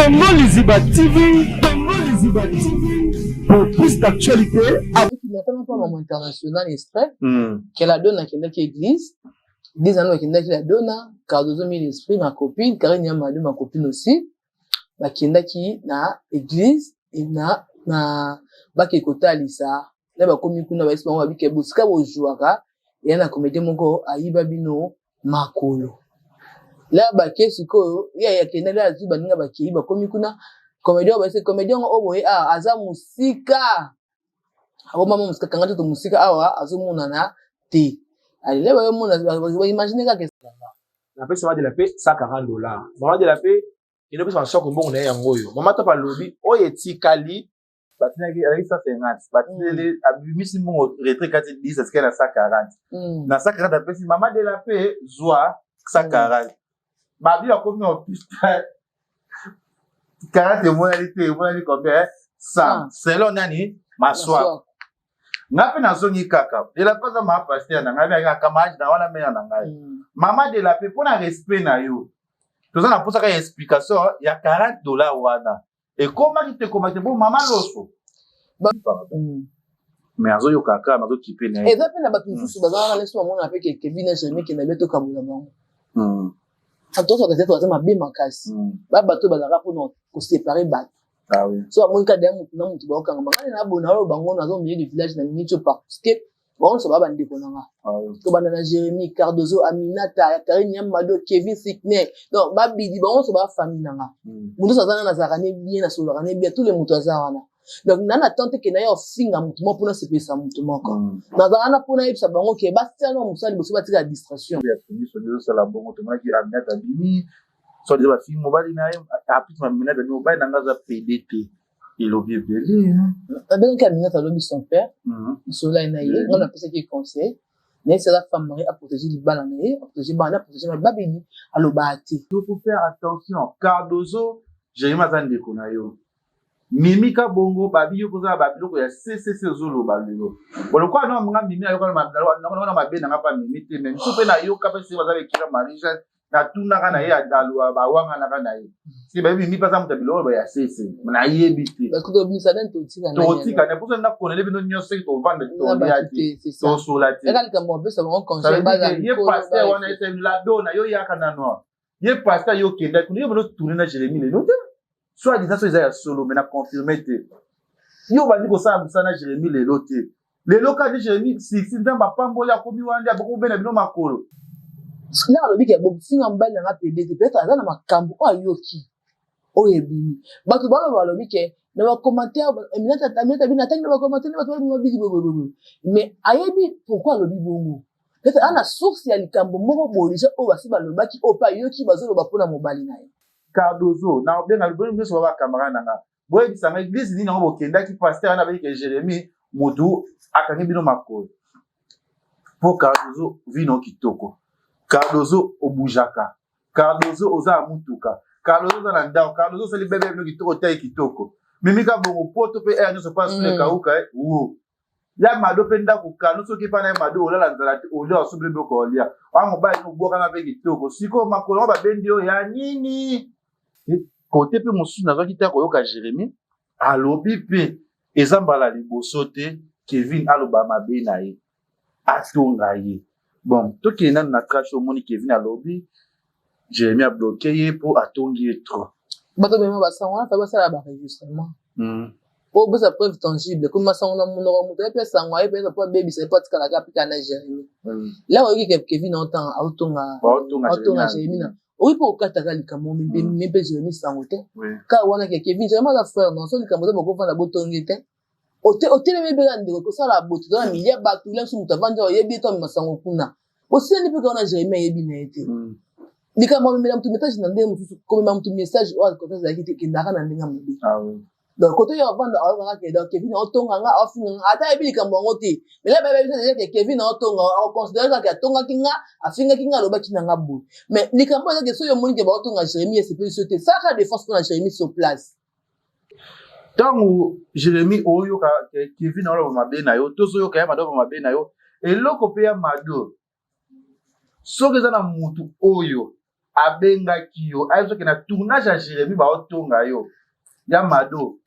Congo Liziba TV, Congo Liziba TV, pour plus d'actualités. Natanga mpo maman international extrait que la dona akendaki église, église yango akendaki la dona Cardozo mille esprit, ma copine Karine Yamadou, ma copine aussi, bakendaki na église na bake kotalisa na bakomi kuna, bayesi bango babike bosika bozwaka eya na comédien moko ayiba bino makolo. La bake sikoyo, ye akendaki, azwi baninga, bakei, bakomi kuna, comédien oyo bayesi, comédien yango oyo boye aza mosika, abomama mosika, kanga toto mosika awa, azomonana te. Alele bayomona, baimagine kaka. Napesi mama de la paix 140 dollars. Mama de la paix kende opesa masoko mbongo na ye yango oyo. Mama Top alobi oyo etikali. Batinaki, azalaki 150, batineli, abimisi mbongo retrait kati 10, atikali na 140. Na 140 apesi mama de la paix, zwa 140. Babi bakomi na hôpital, 40 emonani te. Emonani combien? 100, selon nani? Maswako. Nga mpe nazongi kaka de la paix aza maa pasteur na ngai, ayaka camarade na wana mena na ngai. Mama de la paix, mpo na respect na yo, toza na mposaka ya explication ya 40 dollars wana ekomaki te, ekomaki te. Bo mama loso, mais azoyoka kaka, nazokipe na ye. Eza mpe na bato mosusu baza wana leso, bamona mpe ke Kevin na Jérémie kenda be tokabola bango. Bato nyonso bakati baza mabe makasi. Ba bato bazalaka mpona koséparer bato. So bamoni kaka deya motu na motu baokangama. Ngai na bona oyo bango naza au milieu du village na minute oyo, parce que bango nyonso baa bandeko na nga. Tobanda na Jérémie Cardozo, Aminata, Karine Yamado, Kevin Sikne, donc babidi bango nyonso baa famille na nga. Motu nyonso aza wana, nazalaka ne bien, nasololaka ne bien, tous les moto aza wana. Donc na tante ke na ye ofinga motu moko mpona sepelisa motu moko, nazala wana mpona yebisa bango ke basala na mosala liboso, batika distraction. Ya songisongi ezosala bongo. Tomonaki Aminata abimi, so deja bafingi mobali na ye. Apesi Aminata abimi, mobali na nga aza pédé te, elobi ebele. Abengaki Aminata, alobi son père solai na ye. Nga napesaki conseil na ye, sala femme mariée, aprotéger libala na ye, aprotéger bana, aprotéger babini, alobaka te. Il faut faire attention. Cardozo, Jérémi aza ndeko na yo. Mimi ka bongo babi yo kozala babiloko ya ccc ozoloba lelo bolokwa no nga. Mimi ayoka na mabe na nga mpa Mimi te, mais misu mpe nayoka mpe se baza bekira Marie Jeanne, natunaka na ye, bawanganaka na ye si bayebi. Mimi mpe aza moto ya biloko ya cc, nayebi te. Tobimisa nani, totika. Totika na mposa nakonele bino nyonso, soki tovanda, tolia te, tosola te. Eka likambo apesa bango conseil. Ye pasteur wana esali la dona yo yaka nano. Ye pasteur yo okenda kuna, yo bino tourne na Jérémie lelo te, soit disant so eza ya solo, mais na confirme te. Yo bandi kosala mosala na Jérémie lelo te, lelo kaka nde Jérémie siksi Nzambe apamboli, akomi wana nde abokobenda bino makolo. Nga alobi ke bofinga mobali nanga pédé te, peut-être aza na makambo oyo ayoki oyo ebimi. Bato baloba, balobi ke na bacommentaire Aminata bino atangi na bacommentaire nde bato balobima biki boyeboyeboye, mais ayebi pourquoi alobi bongo. Peut-être aza na source ya likambo moko boye déjà oyo basi balobaki, oyo mpe ayoki bazoloba mpona mobali na ye. Cardozo na obenga bino nyonso ba bacamarade na nga, boyebisanga église nini yango bokendaki, pasteur wana abeki ke Jérémie motu akangi bino makolo. Mpo Cardozo vino kitoko, Cardozo obujaka, Cardozo oza ya mutuka, Cardozo oza na ndako, Cardozo osali bebe bino kitoko, tai kitoko. Mimika bongo poto mpe ere nyonso mpo asula ekauka wo ya Mado mpe ndako kano. Soki epai na ye Mado olala nzala te, olia, osobeli biloko olia wana, mobali obwakanga mpe kitoko. Sikoyo makolo yango babendi oyo ya nini? Kote mpe mosusu nazwaki te koyoka Jérémie alobi mpe eza mbala liboso te Kevin aloba mabe na ye, atonga ye. Bon, tokende nanu na crash. Omoni Kevin alobi Jérémie abloquer ye mpo atongi ye trop. Bato mema basango wana, fa basala baenregistrement po opesa preuve tangible. Komi masango na monoko, moto aye mpe sango aye mpenza po abebisa ye, po atikalaka apika na Jérémie. La oyoki ke Kevin aotanga, aotonga, aotonga Jérémie na oyi mpo okataka likambo me mpe Jérémie sango te kaka wana ke Kevin, Jérémie aza frère non. So likambo eza, bokovanda, botongi te, otelemi mpe kaka ndeko kosala boto, toza na milia bato lia mosu, moto avandi oyebi ye to amema sango kuna, bosilani mpe kaka wana. Jérémie ayebi na ye te likambo amemela motu message na ndenge mosusu. Komema motu message oyo kote azalaki te, ekendaka na ndenge ya mabe. Donc kote oyo avanda, ayokaka ke donc Kevin aotonga nga, aofinga nga, ata ayebi likambo yango te. Mais la bayebi déjà ke Kevin aotonga, akoconsidérer kaka atongaki nga, afingaki nga, alobaki na nga boye. Mais likambo eza ke soki omoni ke baotonga Jérémie, esepeli so te, salaka défense mpona Jérémie sur place. Ntango Jérémie oyoka Kevin aloba mabe na yo, tozoyoka ya Mado mabe na yo, eloko mpe ya Mado, soki eza na mutu oyo Abengaki yo, ayebi soki na tournage ya Jérémie baotonga yo ya Mado,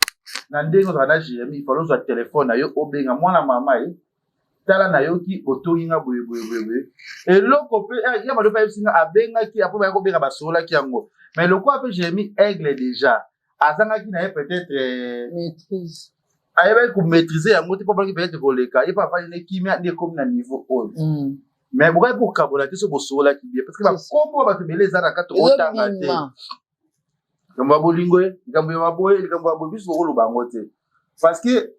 na ndenge ozala na Jérémie, il fallait ozwa telefone na yo, obenga mwana mama ye: "Tala, nayoki otongi nga boye boye boye boye." Eloko mpe ya Mado mpe ayebisi nga, abengaki apo baya kobenga, basololaki yango. Mais lokola mpe Jérémie aigle déjà azangaki na ye peut-être maîtrise. Ayebaki komaîtrise yango te, mpo balaki peut-être koleka ye mpe afandi ne kimia nde ekomi na niveau oyo. Mais bokaki kokabola te so bosololaki bien, parce que bakombo ya bato ebele eza na kati, otanga te. Ezobima. Likambo ya bolingo ye, likambo ya maboye, likambo ya boye, biso tokoloba yango te, parce que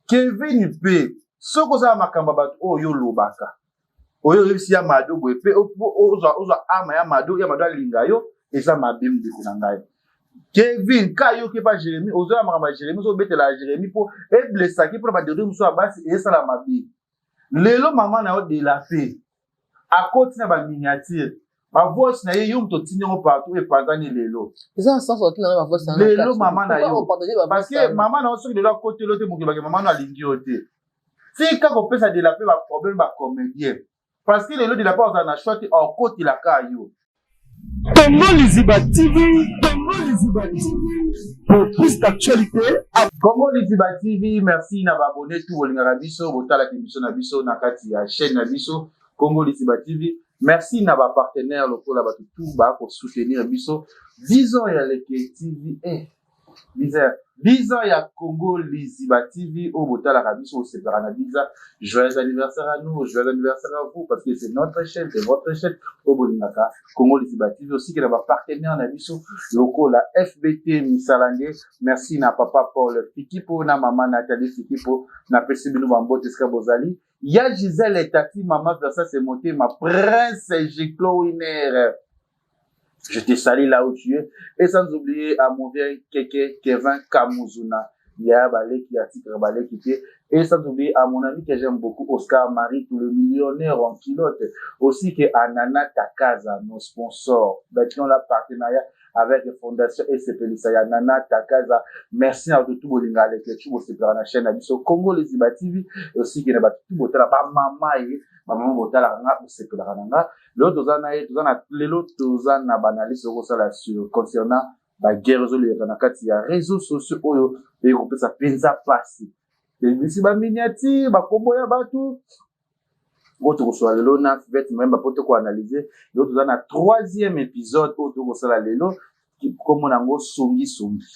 Kevin mpe soki ozala makambo ya bato oyo olobaka, oyo oyebisi ya Mado boye mpe ozwa ama ya Mado, ya Mado alinga yo, eza mabe. Ndeko na ngai Kevin, ka yoki epa Jérémi, ozoya makambo ya Jérémi, ozobetela ya Jérémi mpo eblesaki mpona badedre mosusu ya basi, ezosala mabe. Lelo mama na yo de la paix akoti na baminiature, bavoice na ye, yo moto otindi yango partout, epanzani lelo. Eza na sens otinanga bavoice. Lelo mama na yo, parce que mama na yo, soki lelo akoteli yo te, mokili bake mama no alingi yo te. Tika kopesa de la paix baproblème bacomédien, parce que lelo de la paix ozala na choix te, akotelaka yo. Congo Liziba TV, Congo Liziba TV, pour plus d'actualités. Congo Liziba TV, merci na baabonné tout bolingaka biso, botalaka biso na biso na kati ya chaîne na biso Congo Liziba TV. Merci na bapartenaire lokola bato tout bakosoutenir biso. 10 ans ya Leke TV, 10 ans ya Congo Liziba TV oyo botalaka biso, bosepelaka na 10 ans. Joyeux anniversaire à nous, joyeux anniversaire à vous, parce que c'est notre chaîne, c'est votre chaîne oyo bolingaka, Congo Liziba TV. Osiki na bapartenaire na biso lokola FBT Misalande, merci na papa Paul Fikipo na mama Nathalie Fikipo, napesi bino bambote esika bozali. Ya Gisèle Etati, mama Versace Motema, Prince Giclo Winner, je te salue là où tu es. Et sans oublier à mon vieux Keke Kevin Kamuzuna, ya baleki ya tikaka baleki te. Et sans oublier à mon ami que j'aime beaucoup, Oscar Marie, tout le millionnaire en culotte. Aussi que à Nana Takaza, nos sponsors, qui ont la partenariat avec la fondation Esepelisa ya Nana Takaza. Merci à tout bolinga avec les chubos na chaîne na biso Congo Liziba TV. Aussi que na ba tout botala ba mama ye, ba mama botala nga, bosepelaka na nga. Lelo toza na ye, toza na lelo, toza na baanalyse okosala sur concernant baguerre ezoleka na kati ya réseaux sociaux oyo ekopesa mpenza mpasi, ebisi baminiature, bakombo ya bato oyo tokosola lelo na Fivete Mayemba mpo tokoanalyse. Lelo toza na troisième épisode oyo tokosala lelo, kombo nango Songisongi,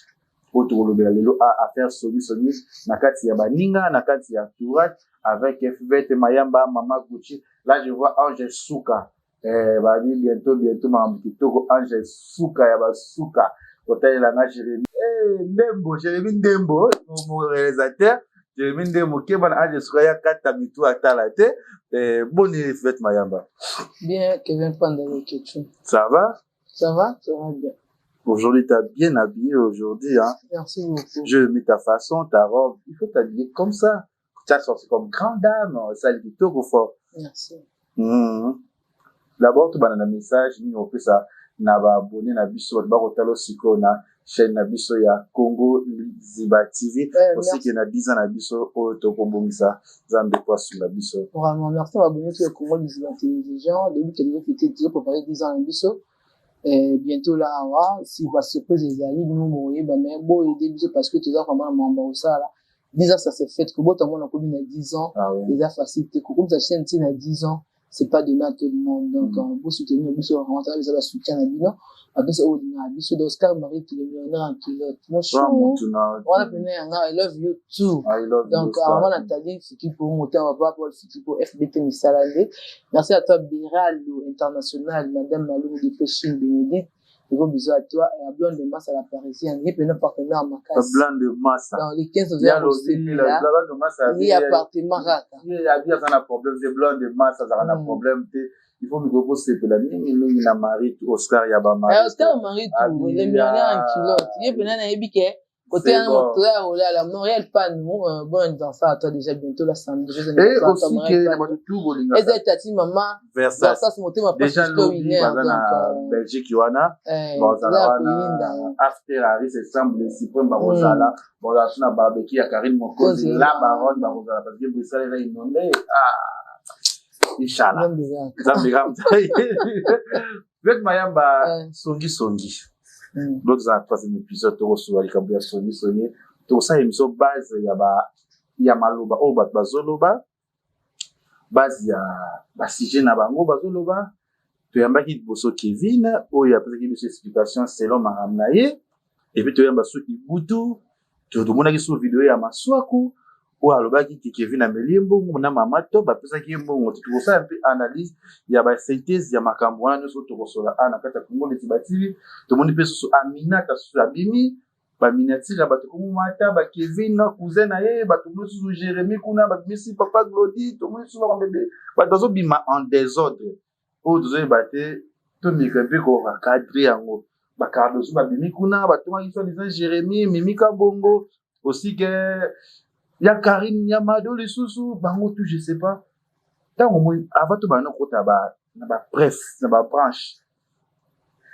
oyo tokolobela lelo affaire songisongi na kati ya baninga, na kati ya entourage, avec Fivete Mayamba, mama Gucci. Là je vois Ange Suka, babi bientôt bientôt makambo kitoko. Ange Suka ya basuka kotalela nga Jérémi, Ndembo, Jérémi Ndembo, mo réalisateur Jérémi Ndembo, keba na Ange Suka ya kata mitu atala te. Boni Fivete Mayamba? Bien, Kevin Panda Lekechu. Ça va? Ça va, ça va bien. Aujourd'hui, tu as bien habillé aujourd'hui, hein. Merci beaucoup. Je mets ta façon, ta robe. Il faut t'habiller comme ça. Tu as sorti comme grande dame. Ça, le kitoko fort. Merci. D'abord, tu as un message, nous, on fait ça, na ba abonné na biso, ba kotala sikoyo na chaîne na biso ya Congo Liziba TV. Aussi merci. que na 10 ans na biso oyo tokobongisa, Nzambe po asunga biso. Vraiment, merci à abonné sur le Congo Liziba Télévision. Depuis que nous avons fêté, nous avons préparé 10 ans na biso. Bientôt là, awa, si va surprise ezali, nous boye, mais bo aider biso parce que toza vraiment na mambo osala. 10 ans, ça s'est fait. Kobota mwana komi na 10 ans, Ah oui. eza facile te. Kokomisa chaîne ti na 10 ans, c'est pas donné à tout le monde. Donc, bo soutenir biso vraiment, eza ba soutien na bino. Babiso oyo olingaka biso, donc Oscar Marie, tout le millionnaire en culotte. Mon Toi, chou, mutu na wana pene yanga, I love you too. I love you. Donc, Oscar. maman Nathalie Fikipo, motema papa Paul Fikipo, FBT Misalande. Merci à toi, Biralo International, Madame Malou de Chine Bénédicte. Gros bisous à toi. Et à Blonde de Massa, la Parisienne. Et puis, nos partenaires Makasi. Blonde de Massa. Dans les 15 Ya heures, lobi, là. Blonde de Massa. Ni appartement kaka. Ye abi aza na problème te, Blonde de Massa azalaka na problème te. Il faut mikolo kosepela mingi mingi na Marie Oscar ya bamari. Oscar Marie tout, le millionnaire en culotte. Ye pena nayebi ke côté C'est yana bon. moto ya kolala Montréal Panou, bon anniversaire à toi déjà bientôt la samedi. Joyeux Et anniversaire à toi, aussi Montréal ke na Panou. bato tu bolingaka Eza tati mama Versace. Versace motema Déjà Francisco lobi Winner baza donc na Belgique wana, bazala toza ya koyinda. wana after Harris ensemble suprême, bakozala so na barbecue ya Karine Mokonzi Konzi. La Baronne, bakozala parce que Bruxelles eza inondé. Ah. Inshallah. Nzambe kaka. Fivette Mayamba, songi songi. Donc toza na troisième épisode, tokosola likambo ya songi songi. Tokosala émission base ya ba ya maloba oyo bato bazoloba, base ya basujet na bango bazoloba. Toyambaki liboso Kevin oyo apesaki biso explication selon makambo na ye, et puis toyamba su Ibutu, tomonaki su video ya Maswaku oyo alobaki ke Kevin ameli ye mbongo na mama to bapesaki ye mbongo te. Tokosala mpe analyse ya basynthèse ya makambo wana nyonso tokosola a na kati ya Congo Letiba TV. Tomoni mpe susu Aminata susu abimi baminiature ya bato komomata ba Kevin na cousin na ye, bato mosusu Jérémie kuna babimisi papa Glody, tomoni susu makambo ebele, bato bazobima en désordre oyo tozoyeba te. Tomeka mpe korecadrer yango. Bacardozo babimi kuna, batongaki soi-disant Jérémie, Mimi Kabongo aussi, ke ya Karine Yamado lisusu, bango tout, je sais pas. Ntango omoni avant tobanda kokota na babref na babranche,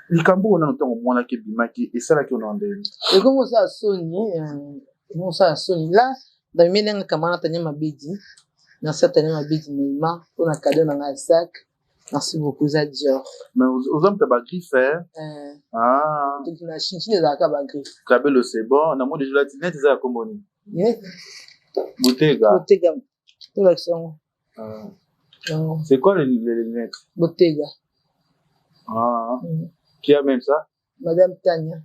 likambo oyo nano, ntango omonaki ebimaki, esalaki ono ndenge? Ekomi osala soni, ekomi osala soni. La ndamimi ndenge kamana Tania Mabedi. Merci à Tania Mabedi Neymar mpona cadeau na ngai ya sac. Merci beaucoup, eza Dior. Mais oza moto ya bagriffe? Ah. Na Chine ezalaka bagriffe. Kabelo, c'est bon. Namoni déjà lati net, eza ya kombo nini? Botega. Botega, tolakisa yango. Yango. C'est quoi les lunettes? Botega. Ah. Qui a même ça? Madame Tania.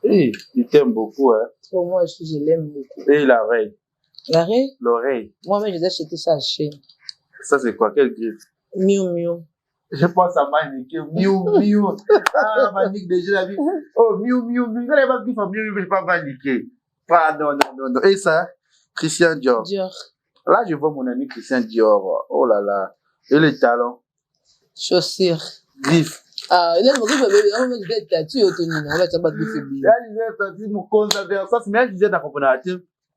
Hey, il t'aime beaucoup, hein? Pour moi aussi, je l'aime beaucoup. Et l'oreille? L'arrêt? L'oreille. Moi-même, j'ai acheté ça à Chine. Ça, c'est quoi? Quelle griffe? Miu Miu. Je pense à Manique. Miu Miu. Ah, Manique, déjà la vie. Oh, Miu Miu Miu. Vous pas griffe Miu Miu, je pas paniquer. Ah, non, non, non, non. Et ça, Christian Dior. Dior. Là, je vois mon ami Christian Dior. Oh là là. Et les talons. Chaussures. Griffe. Ah, là, griffe, on va tatu otonina, on va te battre griffe bien. Là, je disais, tatu, mokonza Versace, mais je disais, na comprendre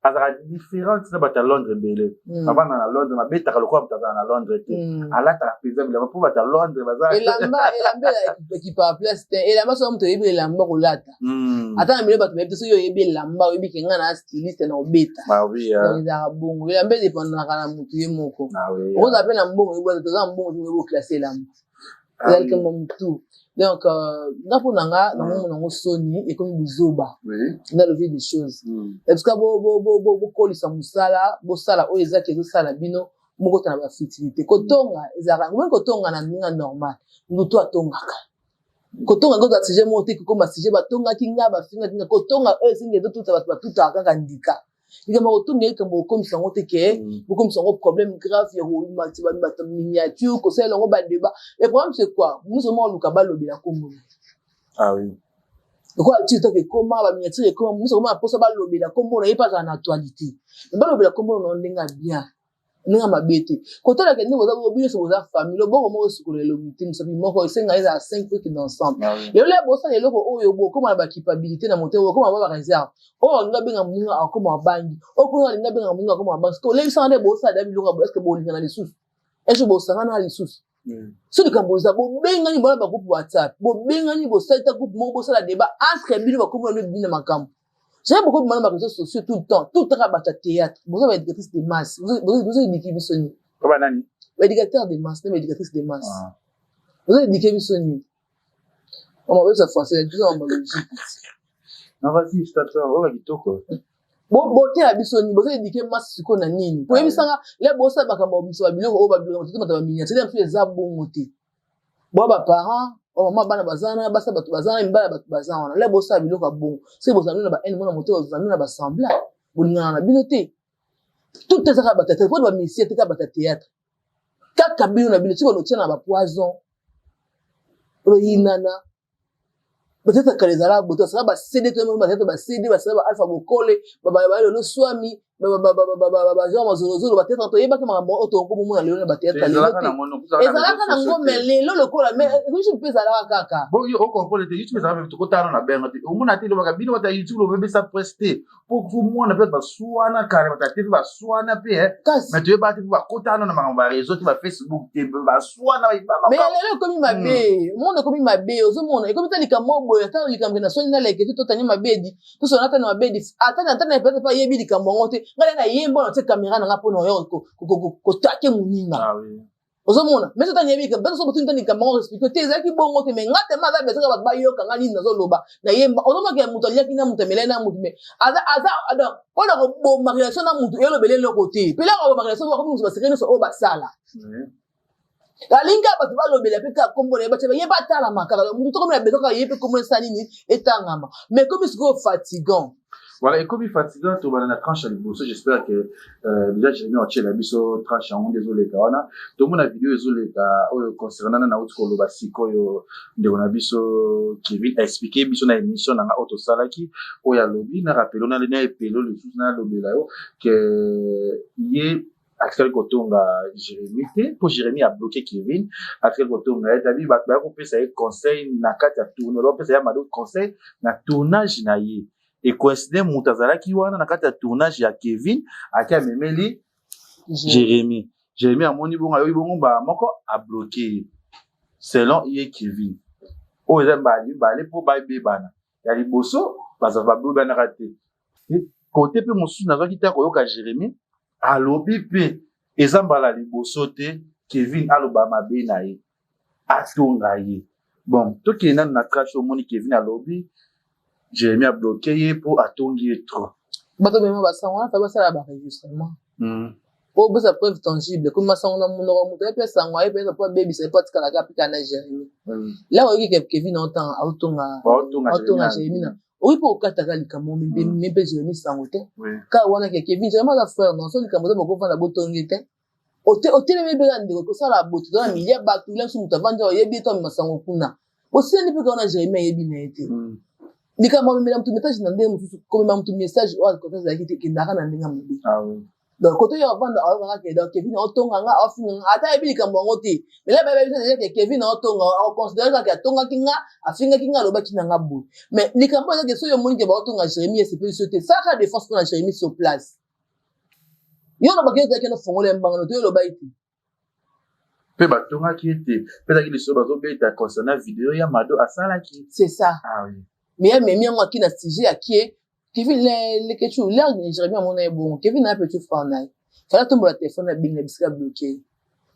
azalaka différente na bato ya Londres ebele. Avanda na Londres, babetaka lokola moto azala na Londres te. Alataka mpenza bilamba mpo bato ya Londres baza. Elamba, elamba ekipaka place te. Elamba, soki moto oyebi elamba kolata, ata na milo bato bayebi te, soki oyebi elamba, oyebi ke ngai na styliste na obeta. Donc ezalaka bongo. Elamba edépendaka na motu ye moko. Okozala mpe na mbongo, oyebi toza na mbongo te, oyebi oclasser elamba, ezali likambo ya motu. Donc nga, mpo na nga, namomona yango soni, ekomi buzoba na logique des choses. Parce que bokolisa mosala, bosala oyo ezaki ezosala bino mokota na bafutilité. Kotonga ezalaka omoni, kotonga na ndenge normal, motu atongaka. Kotonga kozala sujet moko te, kokoma sujet batongaki nga, bafingaki nga. Kotonga oyo esengi ezotuta bato, batutaka kaka ndika. Likambo ya kotonga, likambo kokomisa yango te ke bokomisa yango problème grave ya bato miniature, kosalela yango badébat. Le problème, c'est quoi? Moso moko oluka balobela kombo na Ah oui. Lokola TikTok ekoma, baminiature ekoma, moso koma mposa balobela kombo na ye mpe azala na actualité. Mais balobela kombo na ndenge ya bien, ndenge ya mabe te. Kotalaka ndenge boza bino nyonso, boza famille, loboko moko esukola elongi te, mosapi moko esenga ezala 5 po ekende ensemble. Lelo ya bosala eloko oyo, bokóma na baculpabilité na motema, bokóma ba baréserve. Oyo alingi abenga moninga, akóma abangi. Oyo kuna alingi abenga moninga, akóma abangi. Soki olebisanga nde bosala da biloko, est-ce bolingana lisusu? Est-ce bosangana lisusu? So likambo eza, bobengani bona bagroupe WhatsApp, bobengani, bosali ta groupe moko, bosala débat entre bino, bakomi na bino makambo. J'aime beaucoup bimana ba réseaux sociaux tout le temps, tout le temps. Bato ya théâtre, boza baéducatrice de masse, bozo éduquer biso nini? Oba nani? Baéducateur de masse na baéducatrice de masse, bozo éduquer biso nini? Mama, boza français, biso mama logique. Non, vas-y, je t'attends. Oba kitoko. Boteya biso nini? Bozo éduquer masse sikoyo na nini? Koyebisanga le bosala makambo biso babiloko oyo, babiloko bato baminiature biso, eza bongo te. Boa baparent, bamama, bana baza wana, basa bato baza wana, mibala bato baza wana. Le bosala biloko ya bongo, soki bozala bino na bahaine mona motema, bozala bino na basembla, bolingana na bino te. Tout eza kaka bato ya théâtre, mpona bamesie te, kaka bato ya théâtre, kaka bino na bino. Soki banotia na bapoison, oyinana. Peut-être kala ezala boto basala bacd, to basala bacd, basala ba Alpha Bokole, balelo swami, bagenre mazolozolo, bathéâtre. Toyebaki makambo oyo tokomomona lelo na bathéâtre lelo te. Ezalaka nango, mais lelo lokola, mais YouTube mpe ezalaka kaka. Bon, yo ocomprendre te. YouTube ezalaka, mpe tokotala na benga te, omona te, elobaka bino bata YouTube lobebisa presse te, po mwana mpe baswana kala, bata te mpe baswana mpe. Kasi mais toyeba te mpo bakotana na makambo ya réseau te, bafacebook te, baswana. Mais lelo ekomi mabe, monde ekomi mabe. Ozomona ekomi ta likambo boye, ata likambo na soni naleke te, totani mabedi, tosona ata na mabedi, ata na ata na peut-être pa yebi likambo yango te. Ngai na yemba na tie caméra na nga mpona oyo kotake moninga. Ah oui. Ozomona, mais ota nyebi ka beso botu ntani kambango respecte te, ezalaki bongo te, mais nga tellement aza besoin bato bayoka nga nini nazoloba na ye. Ozomona ke moto aliaki na moto, amelai na moto, mais aza aza donc mpona koboma relation na moto, elobeli eloko te. Mpe eloko koboma relation, bakomi moto basecret nyonso oyo basala. Alingi bato balobela mpe kaka kombo na ye, batia ye, batalama kaka moto. Tokomi na besoin kaka ye mpe kombo esala nini, etangama, mais komi sikoyo fatigant. Voilà, ekomi fatigant. Tobanda na tranche ya liboso. J'espère que déjà Jérémi otiela biso tranche yango nde ezoleka wana. Tomona video ezoleka oyo concernant na nauti koloba sikoyo. Ndeko na biso Kevin aexpliquer biso na émission na nga oyo tosalaki, oyo alobi na rapelo na epelo lisusu, nalobela yo ke ye atikali kotonga Jérémi te, mpo Jérémi abloqué Kevin. Atikali kotonga ye tabi. Bato baya kopesa ye conseil na kati ya tourne, bapesa ye Mado conseil na tournage na ye. Ecoïncider moto azalaki wana na kati ya tournage ya Kevin, ake amemeli Jérémi. Jérémi amoni bongo, ayoki bongo, mbala moko abloqué ye. Selon ye Kevin, oyo eza mbala mibale mpo babebana. Ya liboso bazala babebanaka te. Kote mpe mosusu nazwaki te koyoka Jérémi alobi mpe eza mbala liboso te Kevin aloba mabe na ye, atonga ye. Bon, tokende nanu na crash. Omoni Kevin alobi Jérémi abloqué ye mpo atongi ye trop. Bato mema basango wana, fa basala baenregistrement po bopesa preuve tangible. Komi masango na monoko, moto aye mpe sango, aye mpe po abebisa ye, po atikalaka apika na Jérémi. La oyoki ke Kevin aotanga, aotonga aotonga Jérémi na oyi mpo okataka likambo mpe mpe Jérémi sango te. Kaka wana ke Kevin, Jérémi aza frère non so likambo eza, bokovanda botongi te. Otelemi ebeka ndeko kosala boto, toza na milia bato ila biso. Moto avandi, oyebi ye to amema sango kuna, bosilani mpe kaka wana. Jérémi ayebi na ye te likambo amemela moto message na ndenge mosusu. Komema moto message oyo kote azalaki te, ekendaka na ndenge ya mabe. Donc kote oyo avanda, ayokaka ke donc Kevin aotonga nga, aofinga nga, ata ayebi likambo yango te. Mais la bayebi biso déjà ke Kevin aotonga, akoconsidérer kaka atongaki nga, afingaki nga, alobaki na nga boye. Mais likambo eza ke soki omoni ke baotonga Jérémi, esepeli so te, salaka défense mpona Jérémi sur place. Yo olobaki ezalaki na fongola ya mbangano te, yo olobaki te. Mpe batongaki ete mpe ezalaki lisolo bazobeta concernant video ya Mado asalaki. C'est ça. Ah oui. Mais amemi yango aki na sujet akie Kevin Lekechu. L'air Jérémi amona ye bongo, Kevin na petit frère na ye, fala tombola telefone, abenga bisika bloqué,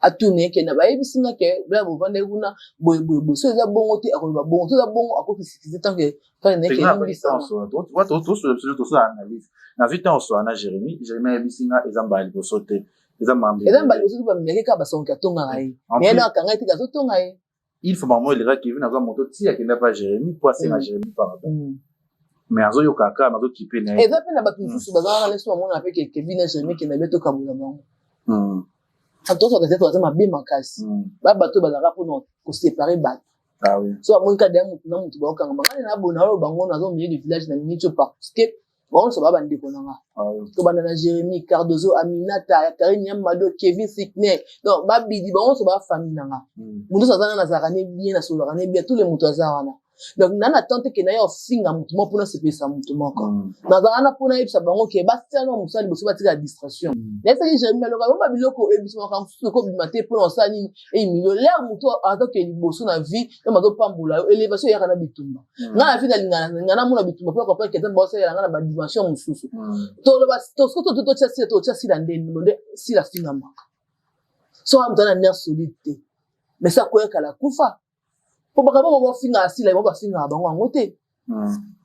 atuna ye ke na bayebisi nga ke bla bovandaki kuna boye boye boye. So eza bongo te, akoloba bongo. So eza bongo, akoki tant que frère na ye ke limbisanga. Tosala biso, tosala analyse. Nazwi ntango osola na Jérémi. Jérémi ayebisi nga eza mbala liboso te, eza mambe. Eza mbala liboso te, bameki kaka basongoki, atongaka ye, mais ye na akanga ye te, azotonga ye. Il faut bango eleka. Kevin azwa moto ti akenda pa Jérémi mpo asenga Jérémi pardon, mais azoyoka kaka, azokipe na ye. Eza mpe na bato mosusu baza wana leso, bamona mpe ke Kevin na Jérémi kenda be, tokabola bango. Bato nyonso bato baza mabe makasi. Ba bato bazalaka mpona koséparer bato. So bamoni kaka deya motu na motu baokangama. Ngai na bona oyo bango naza au milieu du village na minute oyo, parce que bango nyonso baa bandeko na nga. Tobanda na Jérémi Cardozo, Aminata, Karine Yamado, Kevin Sikner, donc babidi bango nyonso baa famille na nga. Moto nyonso aza wana, nazalaka ne bien, nasololaka ne bien. Tous les moto aza wana. Donc na na tante ke na ye ofinga motu moko mpona sepelisa motu moko. Nazala wana mpona yebisa bango ke basala na mosala liboso, batika distraction. Nayebisaki Jérémi, aloka bango babiloko ebisa, makambo mosusu ekobima te. Mpona osala nini? Emilio lere motu azoke liboso na vie, ntango azopambola yo, élévation eyaka na bitumba. Nga na vie nalinga namona bitumba mpona comprendre ke Nzambe baosalela nga na badimension mosusu. Toloba soki totia sila, totia sila nde sila fingamaka. So moto aza na nerf solide te, mais sa koyekala kufa po makambo bango bafingaka sila, bango bafingaka bango yango te.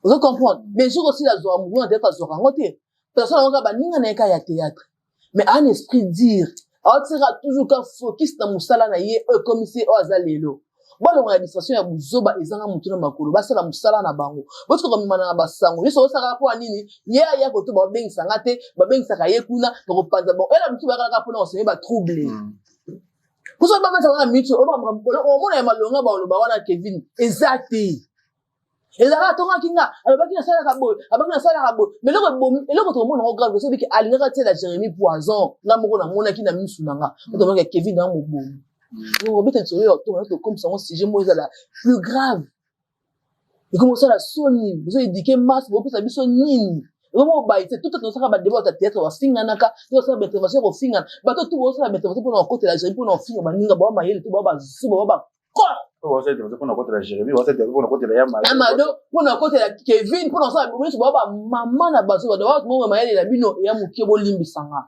Ozo comprendre? Mais jour osila azwaka motu na théâtre, azwaka yango te. Personne yango kaka baninga na ye kaka ya théâtre, mais un esprit dire aotisaka toujours ka focus na mosala na ye oyo ekomisi ye oyo aza lelo. Bolongo ya distraction ya buzoba ezanga motu na makolo, basala mosala na bango. Botika komemana na basango nyonso. Osalaka mpo ya nini? Ye aya koto, babengisanga te, babengisaka ye kuna, bakopanza bango. Ela mosusu bayakalaka mpona koseme batrouble. Poso babetaka na mitu, omona ya malonga baloba wana Kevin eza te. Ezalaka atongaki nga, alobaki nasalaka boye, alobaki nasalaka boye. Mais eloko ebomi, eloko tokomona yango grave, soki alingaka tiela Jérémi poison. Nga moko namonaki na misu na nga, otomonaki Kevin na mobomi. Obeta lisolo ya otonga, tokomisa yango sujet moko ezala plus grave. Ekomi kosala soni. Bozoéduquer masse, bopesa biso nini? Ekomi obayi te. Tout tosaka badébat ya théâtre, bafinganaka, tosala baintervention ya kofingana bato tu, bosala baintervention mpona kokotela Jérémi, mpona kofinga baninga. Bawa mayele te, bawa bazuba, bawa bakon. Mpona kokotela Jérémi, mpona kokotela ya Amado, mpona kokotela Kevin, mpona kosala nyonso. Bawa bamama na bazo bato mongo. Mayele na bino eya moke, bolimbisanga.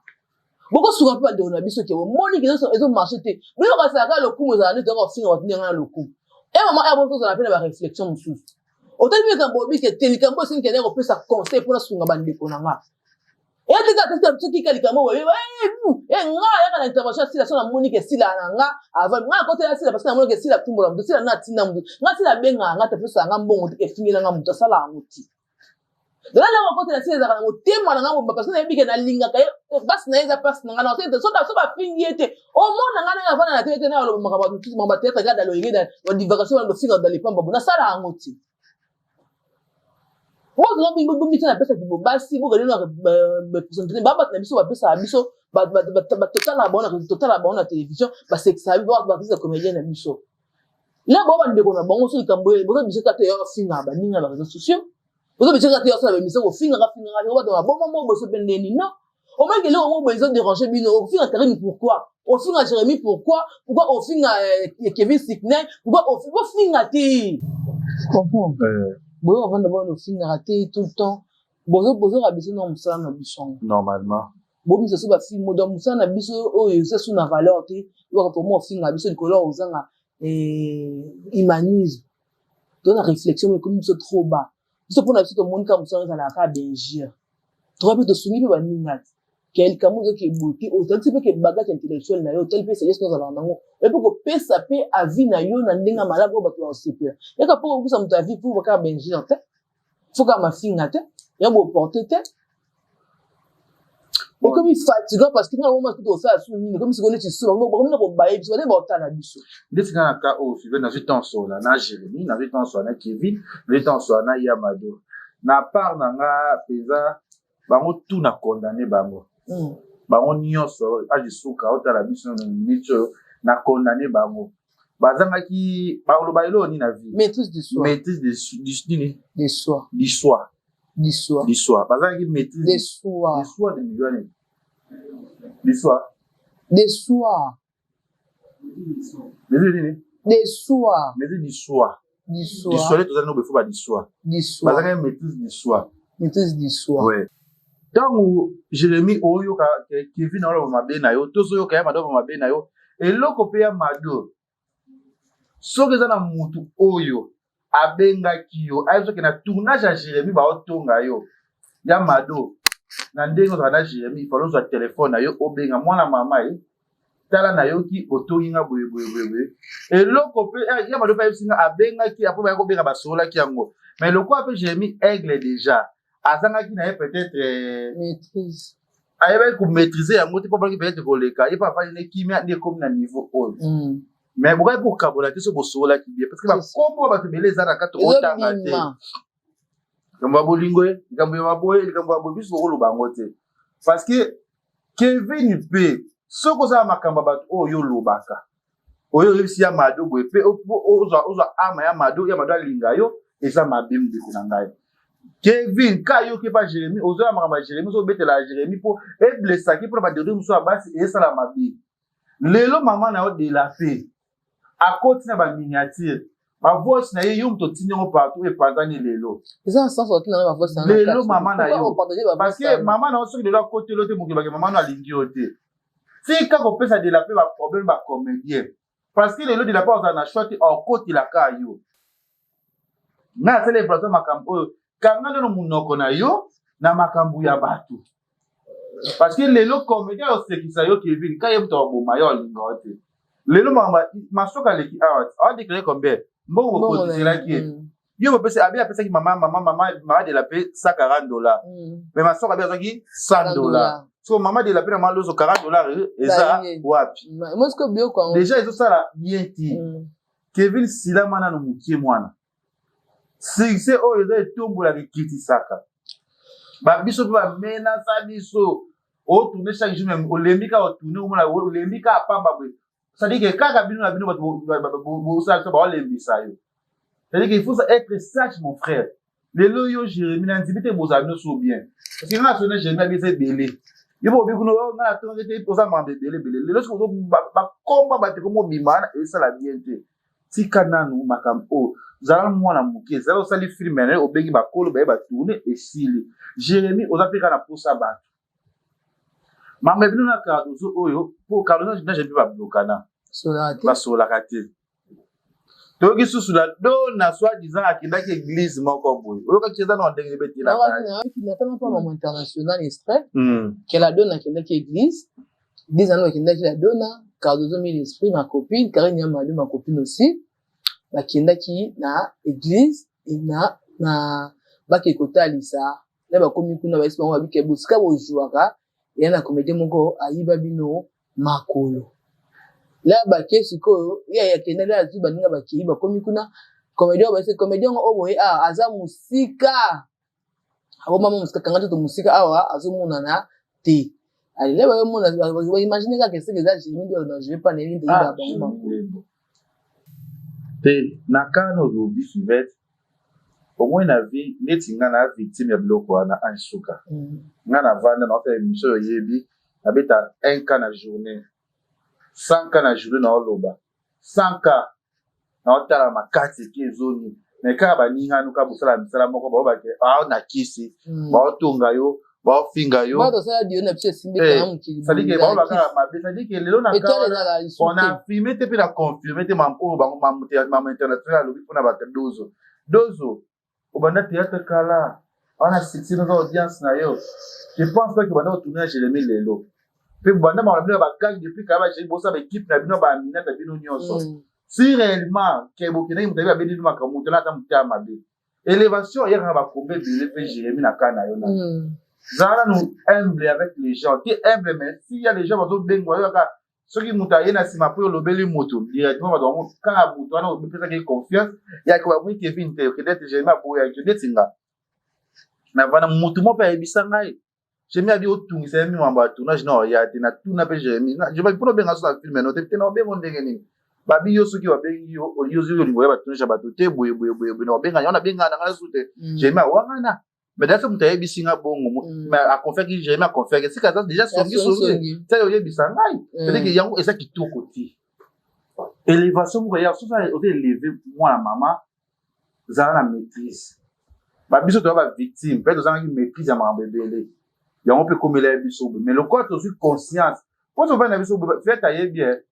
Bokosuka mpe bandeko na biso ke bomoni ke ezomarche te. Bino kasalaka lokumu ezala nde toyaka kofinga bato ndenge na lokumu. E mama ya bongo tozala mpe na bareflexion mosusu. Otali mpe likambo oyebi ke te likambo esengi kende kopesa conseil mpo nasunga bandeko na nga. Ete kaka te soki ka likambo oyo eh nga yaka na intervention ya Sila so namoni ke Sila na nga avant nga akotela Sila parce que namoni ke Sila tumbola moto Sila na atinda moto nga Sila abengaka nga te apesaka nga mbongo te ke efingela nga moto asala yango te. Nga na akotela Sila ezalaka na motema na nga mobimba parce que nayebi ke nalingaka ye basi na ye eza pasi na nga na so so bafingi ye te omona nga ndenge avanda na tele te na aloba makambo mosusu makambo ya théâtre kaka daloyenge na divagation wana lofinga dalepamba bo nasala yango te. Bozala bomisa napesaki bobasi bokende na représente ba bato na biso bapesaka biso totala bango na télévision basekisaka biso baartiste comédien na biso la bango bandeko na bango so likambo boza biso kaka te ya fingaka baninga na réseaux sociaux boza biso kaka te ya sala baémission kofingaka fingaka bato baboma mo boso mpe ndeni non omaki eloko moko boye ezoderange bino. Ofinga Karine pourquoi? Ofinga Jérémie pourquoi? Pourquoi ofinga Kevin Sikney? Pourquoi ofinga te? Comprendre boyo ovanda bona ofingaka te tout le temps. Bozoka biso na mosala na biso normalement bomisa so bafilme donc mosala na biso oyo eza so na valeur te. Yoka vraiment ofinga biso likolo ya kozanga humanisme to na réflexion ekomi biso trop bas. Biso mpona biso tomoni kaka mosala ezalaka kaka bainjure, toka mpe tosungi mpe baninga te ke likambo ozoki eboye te. Ozalisi mpe ke bagage intellectuel na yo, otali mpe sagesse ozalaka nango, oye mpe kopesa mpe avis na yo na ndenge ya malamu oyo bato bakosepela. Yaka mpo kokusa moto avis mpo kaka bainjure te, fo kaka mafinga te, ya boporte te. Ekomi fatigant parce que nga omona soki tosala su nini, ekomi sikoyo neti su bakomi na kobaye biso bande baotala biso. Ndeti nga na ka oyo five, nazwi temps sola na Jérémie, nazwi temps sola na Kevin, nazwi temps sola na Yamado. Na part na nga mpenza, bango tout na condamné bango. Bango nyonso age suka otala biso na minute oyo na condamné bango. Bazangaki baloba eloko nini na vie? Maîtrise du soi. Maîtrise de du nini? De soi. Du soi. Du soi. Du soi. Bazangaki maîtrise de soi. De soi de nini? Du soi. De soi. Maîtrise nini? De soi. Maîtrise du soi. Du soi. Du soi tozali no befo ba du soi. Du soi. Bazangaki maîtrise du soi. Maîtrise du soi. Ouais. Ntango Jérémie oyoka Kevin oloba mabe na yo, tozoyoka ya Mado mabe na yo, eloko mpe ya Mado soki eza na mutu oyo abengaki yo ayebi soki na tournage ya Jérémie baotonga yo ya Mado na ndenge ozala na Jérémie, ifalo ozwa telefone na yo obenga mwana mama ye, tala nayoki otongi nga boye boye boye boye. Eloko mpe ya Mado mpe ayebisi nga abengaki apo baya kobenga basololaki yango, mais lokola mpe Jérémie aigle déjà azangaki na ye peut-être maîtrise, ayebaki komaîtrise yango te mpo balaki peut-être koleka ye mpe afandi ne kimia nde ekomi na niveau oyo. Mais bokaki kokabola te so bosololaki bien, parce que bakombo ya bato ebele eza na kati otanga te. Likambo ya bolingo ye, likambo ya maboye, likambo ya boye, biso tokoloba yango te, parce que Kevin mpe soki ozala makambo ya bato oyo olobaka oyo oyebisi ya Mado boye mpe ozwa ama ya Mado, ya Mado alinga yo, eza mabe. Ndeko na ngai Kevin, ka yoki epa Jérémie ozoya makambo ya Jérémie, ozobetela ya Jérémie mpo eblesaki mpona badedre mosusu ya basi esala mabe. Lelo mama na yo de la paix akoti na baminiature bavoice na ye, yo moto otindi yango partout, epanzani lelo. Eza na sens otinda na bavoice na lelo mama na yo, parce que mama na yo soki lelo akoteli yo te, mokili bake mama na alingi yo te. Tika kopesa de la paix baproblème bacomédien, parce que lelo de la paix ozala na choix te, okotelaka yo. Ngai asala évaluation makambo oyo, kanga nano monoko na yo na makambo ya bato, parce que lelo comédien osekisa yo Kevin ka ye moto aboma yo, alinga yo te. Lelo makambo masoka aleki awa awadéclaré combien mbongo bokotiselaki ye? Yo bopesi abi apesaki mama mama mama mama de la paix 140 $, mais masoka abi azwaki 100 $. So mama de la paix na mama lozo 40 $ eza wapi? Déjà ezosala bien te. Kevin, silama nano mokie mwana. Succès oyo eza etombolaka, ekitisaka babiso mpe bamenasa biso. Otourne chaque jour même olembi kaka otourne, omona olembi kaka pamba boye, c'est-à-dire que kaka bino na bino bato bosala biso baolembisa yo. C'est-à-dire qu'il faut être sage, mon frère. Lelo yo Jérémie na ndimi te bozala bino so bien, parce que nga na sona Jérémie abisa ebele, yo bobi kuna nga na tonga te, oza makambo ebele ebele. Lelo soki bakomba bato komobima wana esala bien te. Tika nanu makambo oyo, zala mwana moke, zala osali film na yo, obengi bakolo baye batourne, esili. Jérémie oza mpe kaka na posa bato. Mama bino na Cardozo oyo po Cardozo na jebi bablokana. Basolaka te. Toyoki susu la dona soit disant akendaki église moko boye. Oyokaki eza na ndenge betela. Natanga pa maman international extrait. Que la dona akendaki église. Église yango akendaki la dona Cardozo mille esprit ma copine Karine Yamadou ma copine aussi. Bakendaki na église na na bake kotalisa na bakomi kuna bayesi bango babike bosika bozuaka eya na komedie moko ayiba bino makolo la bake sikoyo ye akenda nde azwi baninga bakei bakomi kuna komedie oyo bayesi komedie yango oyo boye awa aza mosika abomama mosika kanga nzoto mosika awa azomonana te alele bayomona baimagine kaka esika eza jemi nde na jemi mpa na ye nde yiba bango makolo te na kano olobi fivete Au moins na vie neti nga na victime ya biloko wana ange suka nga na vanda na osala emission oyebi na beta 1 cas na journée 100 cas na journée na oloba 100 cas na otala makasi eke ezongi mais kaka baninga nuka bosala misala moko bao bake ah na kisi baotonga yo baofinga yo c'est-à-dire que baoloba kaka mabe c'est-à-dire que lelo na on a affirmé te mpe na confirmé te mam oyo bango mama international alobi mpona bato dozo dozo obanda théâtre kala wana succès naza audience na yo je pense pas que banda kotourne na Jérémie lelo mpe banda makambo bino ya bagang depuis kala ba Jérémie bosala baekipe na bino baaminata bino nyonso si réellement ke bokendaki moto ayebi abeli bino makambo moto na aza motema mabe Elevation eyaka na ba combat ebele pe Jeremie na cas na yo na. Zala nanu humble avec les gens. Te humble mais si ya les gens bazo benga yo kaka soki moto aye na sima po olobeli moto directement bato bango kaka moto wana opesaki ye confiance ya ko bamwi Kevin te okende te Jeremie aboyaki yo ndeti nga. Na vana moto moko pe ayebisa ngai Jeremie abi otungisa ye mingi mambo ya tournage na oya te na tuna pe Jeremie na je mpona obenga so na film no te te na obengo ndenge nini babi yo soki babengi yo yo olingo olingo ya ba tournage ya bato te boye boye boye boye na obenga yango na benga na ngai su te Jeremie awangana mais d'ailleurs moto ayebisi nga bongo mais aconfiaki Jeremie aconfiaki esika aza déjà songi songi tia oyebisa ngai c'est-à-dire que yango eza kitoko te élévation moko ya soki oza élevé mwana mama zala na maîtrise ba biso toza ba victime pe tozangaki maîtrise ya makambo ebele yango mpe ekomela ya biso boye mais lokola tozwi conscience mpo tovandi na biso boye fete ayebi e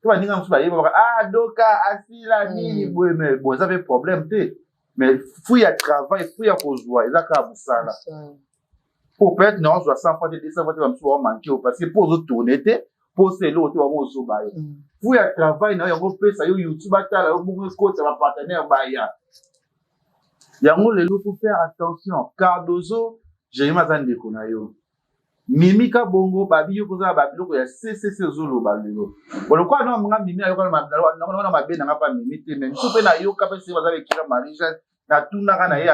to baninga mosusu bayebi baka ah doka asila nini boye mais bon eza mpe problème te mais fruit ya travail fruit ya kozwa eza kaka mosala po peut-être na ozwa 100 fois te 200 fois te bamosusu baomanke yo parce que mpo ozotourne te mpo osa eloko te bango ozoba yo fruit ya travail na yo yango opesa yo youtube atala yo bongo ekota bapartenaire baya yango lelo faut faire attention cardozo jeremi aza ndeko na yo mimi kabongo babi yo kozala babiloko ya ccc ozoloba lelo lokola na nga mimi nayoka na mabe na nga mpa mimi te mais misu mpe nayoka mpe se baza bekira marie jeanne natunaka na ye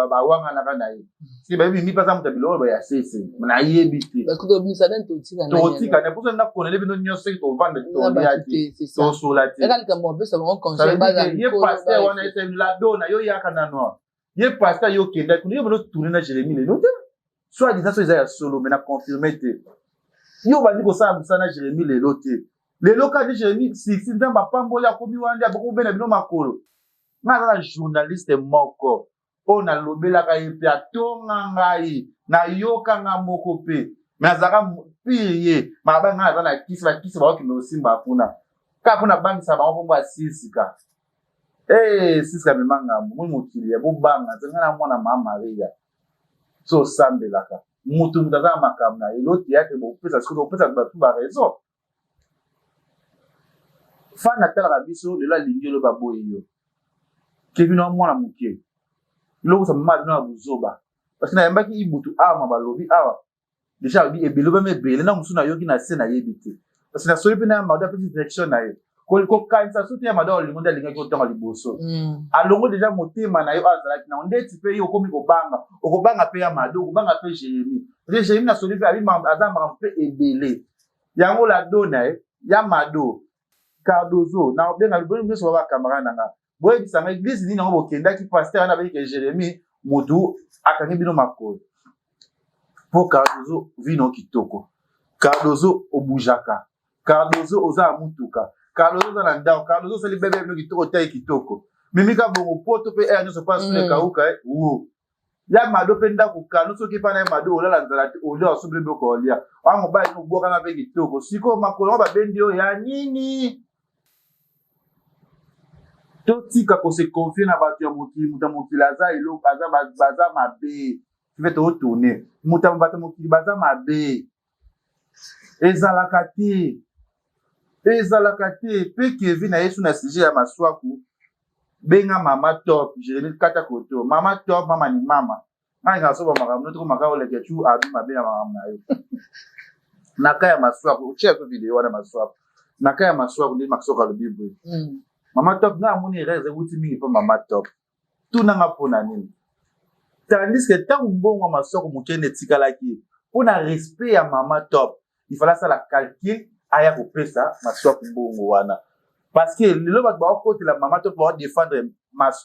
bawanganaka na ye si bayebi mimi mpe aza moto ya biloko ya sese nayebi te tokotika na mposa nakonele bino nyonso soki tovanda tolia te tosola te ye paster wana ese ladona yo yaka nano ye paster yo okenda kuna yo bino tourne na jérémie lelo te soit disant so eza ya solo mais na confirme te yo obandi kosala mosala na jérémie lelo te lelo kaka nde jérémie sisi nzambe apamboli akomi wana nde akobenda bino makolo Nga naza na journaliste moko oyo nalobelaka ye pe atonga ngai nayoka nga moko pe mais azalaka pire ye maba nga naza na kisi bakisi bakokende kosimba kuna kaka mpo nabangisa bango kombo ya sisika ee sisika mema ngambo moi mokili ya bobanga te nga na mwana ma maria so osambelaka moto moto aza na makambo na ye lo théâtre bopesa sikoyo bopesa bato ba raison Fan atalaka biso lelo alingi yo lobi aboyi yo. Kevin wa mwana moke. Lokosa mama bino ya buzoba. Parce que nayambaki Ibutu awa ma balobi awa. Deja alobi ebele obama ebele na mosusu nayoki na se nayebi te. Parce que nasoli mpe na ya Mado apesi direction na ye. Kokanisa soki ya Mado olingo nde alingaki otanga liboso. Alongo deja motema na ye oyo azalaki nango ndeti mpe yo okomi kobanga. Okobanga mpe ya Mado, okobanga mpe Jeremie. Parce que Jeremie nasoli mpe abi aza makambo mpe ebele. Yango la dona eh ya mado cardozo na obenga bino nyonso ba camarade na nga boyebisa nga eglise nini yango bokendaki pasteur wana abeki ke Jeremie mutu akangi bino makolo po cardozo vino kitoko cardozo obujaka cardozo oza ya mutuka cardozo oza na ndako cardozo osali bebe bino kitoko tai kitoko mimika bongo poto pe air nyonso pa sule kauka eh wo. Ya Mado mpe ndako kano, soki epai na ye Mado olala nzala te, olia, osombeli biloko olia. Wana mobali obwakana mpe kitoko. Sikoyo makolo yango babendi yo ya nini? Totika ko se confier na bato ya mokili. Moto ya mokili aza eloko, aza baza mabe. Mpe totourne moto ya bato ya mokili baza mabe. Ezalaka te, ezalaka te. Mpe Kevin aye su na sujet ya Maswaku. Benga mama Top, Jeremie kata koto mama Top, mama ni mama. Ngai nazoba makambo notoko maka oleke tu abi mabe na makambo na yo na ka ya Maswaku. Otia pe video wana Maswaku, na ka ya Maswaku nde Maswaku alobi boye. Mama Top, ngai amoni erreur ewuti mingi mpo mama Top tunanga mpo na nini, tandis que ntango mbongo ya Maswaku mokende etikalaki, mpo na respect ya mama Top, il fallait asala calcul, aya kopesa Maswaku mbongo wana, parce que lelo bato baokotela mama Top, baodefendre,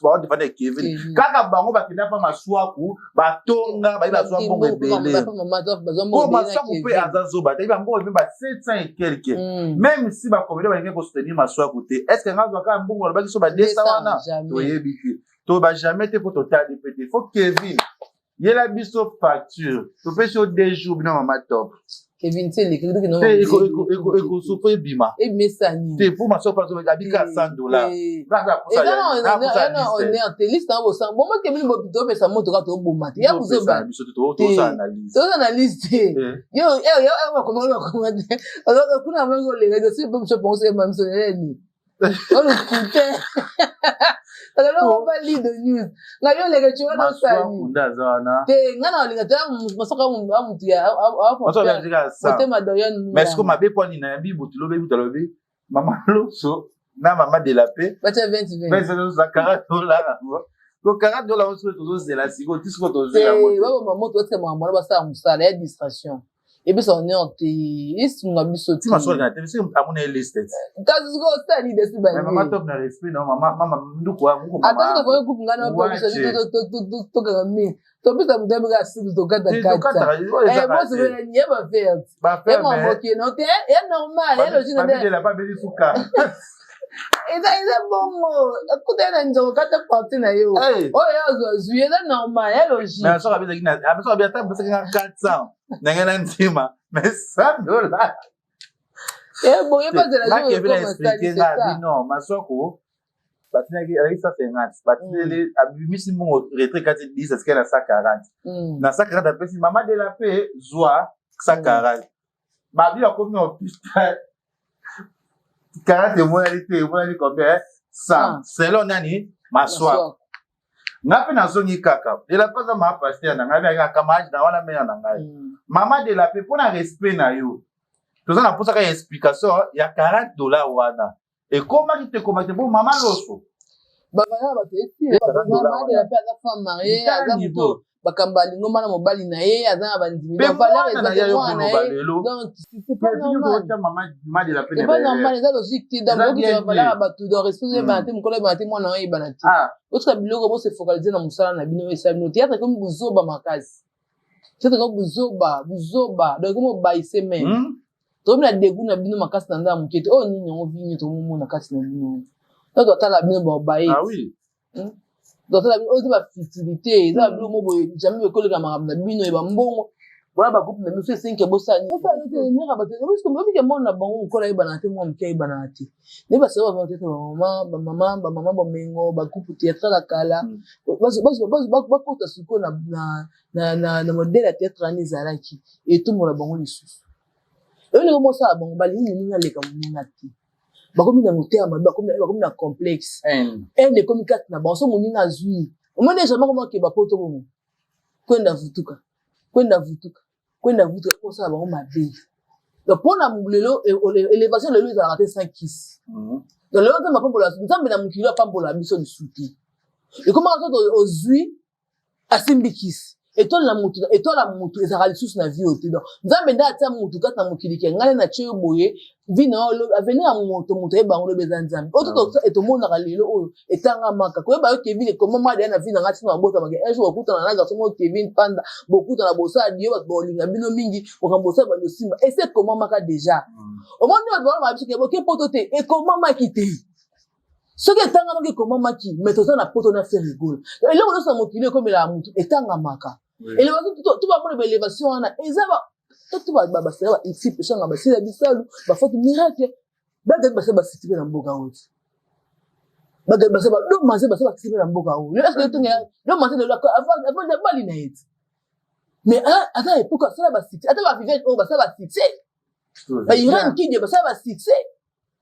baodefendre Kevin. Kaka bango bakenda mpa Maswaku, batonga, bayi bazwa mbongo ebele. Po Maswaku mpe aza zoba te, bambongo ebele ba 700 et quelque. Même si bacomédien balingi kosoutenir Maswaku te, est ce que nga azwa kaka mbongo alobaki so ba 200 wana? Toyebi te, toyeba jamais te, mpo totali mpe te. Faut Kevin yela biso facture, topesi yo 2 jours, bino mama Top. Kevin Ekosupo ebima te, mpo Maswaku abika $100. Eza te liste na bosanga bongo. Kevin, topesa moto kaka, toboma te ya kozoba. Toza na liste yo bakoma, bakoma te kuna bango olenga soki biso pongo soki biso nini olukute azaloko ba lead news nga yo oleka ti wana osali te. Nga na olinga te masoko ya mutu ya motema Dorian. Mais siko mabe mpo nini? Nayambi butu lobi, butu alobi mama Loso na mama de la Paix. Batia 20. $40 yango ko $40 soki tozozela sikoyo ti sikoyo tozela. Baboma moto, batika makambo wana, basala mosala ya distraction, ebisa honneur te, esunga biso. Ti Masoko na te soki amona ye liste. Kasi sikoyo osala nini desi? Mama Top na respect na mama, mama nduku nduku. Ata soki tokoki groupe ngai na biso tokanga mingi, topesa moto ayebika asili, tokata kata bosobela ye baferte ye mamokeno te, ya normal, ya logique. Eza bongo, kuta ye na nzoko, kata parti na yo oyo azwa zwi, eza normal, ya logique. Ata apesaki nga 400 ndenge na ndima, mais $100. Boye bazela. Bino Maswako batinaki, azalaki 150, batineli, abimisi mbongo retrait kati 10, atikali na 140. Na 140 apesi mama de la Paix, zwa 140. Babi bakomi na hôpital, 40 emonani te. Emonani combien? 100, selon nani? Maswako. Nga mpe nazongi kaka de la Paix, aza maa pasteur na ngai, ayaka camarade na wana mère na ngai. Mama de la Paix, mpo na respect na yo, toza na mposaka ya explication ya $40 wana. Ekomaki te, ekomaki te bo mama Loso. Bavaya bato esi mama de la Paix aza femme mariée, aza moto bakambo alingoma na mobali na ye, aza na bandimi. Valeur eza mwana na ye. Donc c'est pas normal, c'est pas normal, eza logique te. Donc okita valeur ya bato, donc respect oyebana te, mokolo oyebana te, mwana oyebana te. Otika biloko, bose focaliser na mosala na bino. Esala bino théâtre ekomi buzoba makasi, théâtre ekomi buzoba buzoba, donc ekomi obayise même. Tokomi na dégoût na bino makasi na ndanga moke te. Oyo nini yango vino tokomomona kati na bino? Donc totala bino baobaye, totala bino oyo eza bafutilité, eza babiloko mo boye jamais ekoleka makambo na bino ya bambongo. Bona bagroupe na biso esengi bosala nini? Bato obike mona na bango, mokolo ayebanaka te, mwa moke ayebanaka te. Nde basala batetre, bamama, bamama, bamama bomengo, bagroupe théâtral ya kala bakota sikoyo na modèle ya théâtre wana ezalaki etombola bango lisusu. Eloko mosala bango, balingi moninga aleka moninga te. Bakomi na motema mabe, bakomi na complexe, haine ekomi kati na bango. So moninga azwi, omoni jamais akoma okeba poto bongo, kwenda vutuka, kwenda vutuka, kwenda vutuka, kosala bango mabe. Donc mpona lelo élévation lelo ezalaka te sans kisi. Donc lelo Nzambe apambola, Nzambe na mokili apambola biso lisusu te. Ekomaka soki ozwi, asimbi kisi, étoile na mutu, étoile ya mutu ezalaka lisusu na vie oyo te. Donc Nzambe nde atia mutu kati na mokili ke ngai na tie yo boye, vie na yo, avenir ya moto, moto ayeba yango lobi eza Nzambe. Oyo to etomonaka lelo oyo etangamaka koyeba yo Kevin ekoma deya na vie na ngai ntina babotamaka. Un jour okutana na garçon moko Kevin Panda, bokutana, bosala dio, bato baolinga bino mingi, bokambo bosala bando simba, ese ekomamaka déjà. Omoni bato balobaka biso ke boke poto te, ekomamaki te. Soki etangamaki, ekomamaki, mais toza na poto na Ferre Gola. Eloko nyonso na mokili ekomelaka motu, etangamaka. Élévation, to bamona baélévation wana eza to basala ba ici peshanga, basila bisalu, bafoto miracle, bagaki basala basiti mpe na mboka oyo ti bagaki basala badomaze, basala bakisi mpe na mboka oyo. Lelo domaze, lelo avandi bali na ye ti, mais ata epoke asala basuccès, ata baviviane oyo basala basuccès, bairene kidie basala basuccès,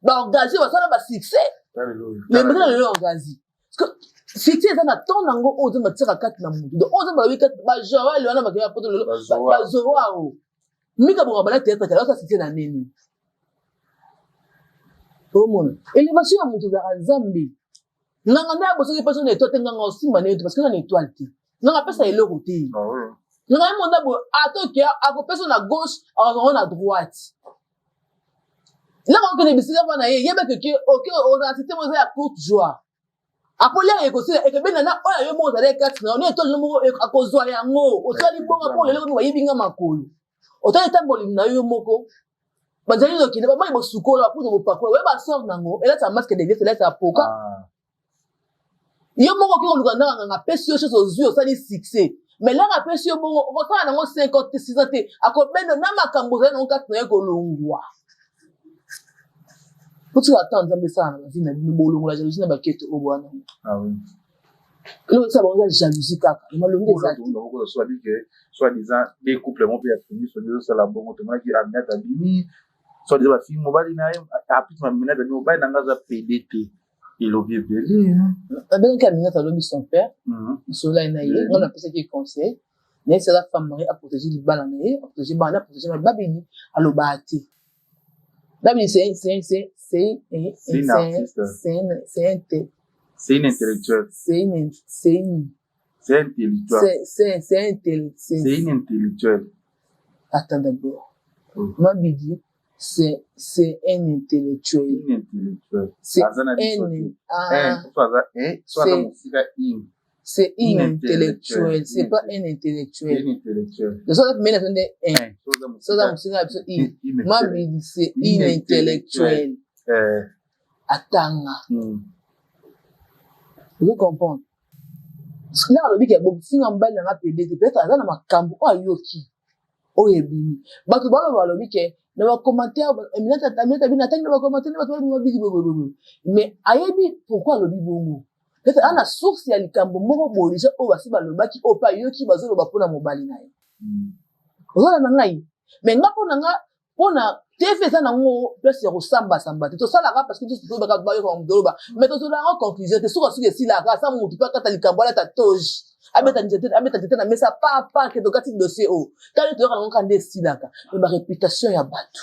baorgazi basala basuccès, mais maintenant lelo orgazi succès eza na temps nango oyo Nzambe atiaka kati na motu. Donc oyo Nzambe alobi kati bajoel wana bakenda poto lelo, bazowao mika bonga bala théâtre kala osala succès na nini? Omona élévation ya moto ezalaka Nzambe. Nganga nde abosoki mpe na étoile te, nganga osimba na ye te, parce que eza na étoile te. Nganga apesa eloko te. Nganga ye monda boye, ata oke, akopesa na gauche, akozango na droite. Ntango okende bisika mpa na ye, yebeke ke oke ozala système eza ya courte joie. Akolia, ekosila, ekebenda na oyo yo moko ozali kati na yo, ne étoile moko akozwa yango. Osali bonga mpo lelo komi bayibi nga makolo, otali etamboli na yo moko, bazali okende bamai bosukola, bapusa, bopakola, oye basor nango, elataka masque de viese, elataka poka. Yo moko okoki koluka ndanga, nganga apesi yo chose, ozwi, osali succès, mais langa apesi yo bongo, okosala nango 5 ans te, 6 ans te, akobenda na makambo ozali nango kati na ye, kolongwa. Otika ata Nzambe esala na bavie na bino, bolongola jalousie na baketo oyo bwana. Eloko esala bango eza jalousie kaka, malongi eza te. Soi-disant des couples moko mpe ya songi songi ezosala bongo. Tomonaki Aminata abimi, soi-disant bafingi mobali na ye. Apesi Aminata abimi, mobali na nga aza pede te, elobi ebele. Abengaki Aminata, alobi son père solai na ye. Nga napesaki conseil na ye, sala femme mariée, aprotéger libala na ye, aprotéger bana, aprotéger babini. Alobaka te babini, c'est C'est une artiste. C'est un t C'est une intellectuelle. C'est une C'est intellectuel. C'est un tel C'est une intellectuelle. Attends d'abord. Mabidi, c'est un intellectuel. Une intellectuelle. C'est Aza na biso un te. Ah, soit aza un, soit aza mosika une. C'est une Une intellectuelle. intellectuelle. C'est pas un intellectuel. Une intellectuelle. Le soir mais na un. Un, soit aza So za mosika mosika na biso une. Une. Mabidi, c'est Une une intellectuelle. Atanga. Ozo comprendre nga alobi ke bofinga mobali nanga pede te, peut-être aza na makambo oyo ayoki, oyo ebimi. Bato baloba, balobi ke na bacommentaire Aminata bino atangi na bacommentaire bato balobi mabidi boyeboyeboye, mais ayebi pourquoi alobi bongo. Peut-être aza na source ya likambo moko boye déjà oyo basi balobaki, oyo mpe ayoki bazoloba mpona mobali na ye. Ozala na ngai, mais nga, mpo na nga, mpona TV eza nango place ya kosambasamba te. Tosalaka parce que biso toyebaka, bayokaka moto oloba, mais tozoloba yango conclusion te. Suka suki esilaka sa motu mpe akata likambo, alata toge, abeta nzete, abeta nzete na mesa papa ke tokati dossier oyo. Tali, toyoka nango kaka nde esilaka. Mais baréputation ya bato,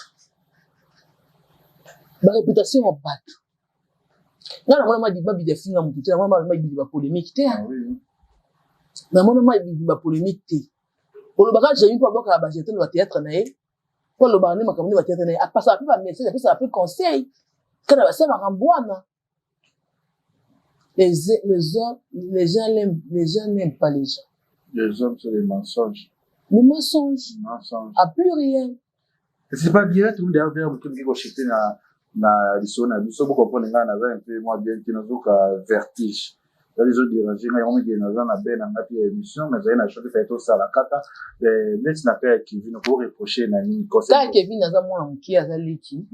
baréputation ya bato, nga namona mabidi afinga motu te, namona mabidi bapolémique te. Namona mabidi bapolémique te. Olobaka Jémi mpo abwakaka bajeton na bathéâtre na ye, mpo alobaka nde makambo nde bathéâtre na ye, apasaka mpe bamessage, apesaka mpe conseil kana basala makambo wana. Les hommes, les gens n'aiment pas les gens. Les hommes, c'est les mensonges. Les mensonges. Mensonges. À pluriel. C'est pas bien, tout le monde derrière moto moki koshite na lisolo na biso. Bocomprendre ngai, naza un peu moi bien te, nazoka vertige, eza ezodérange ngai yango mikili. Naza na be na ngai te ya émission, mais ezali na choc efai tosala kaka neti na pe ya Kevin. Okoreproche na nini? Kaka Kevin aza mwana moke, aza leki.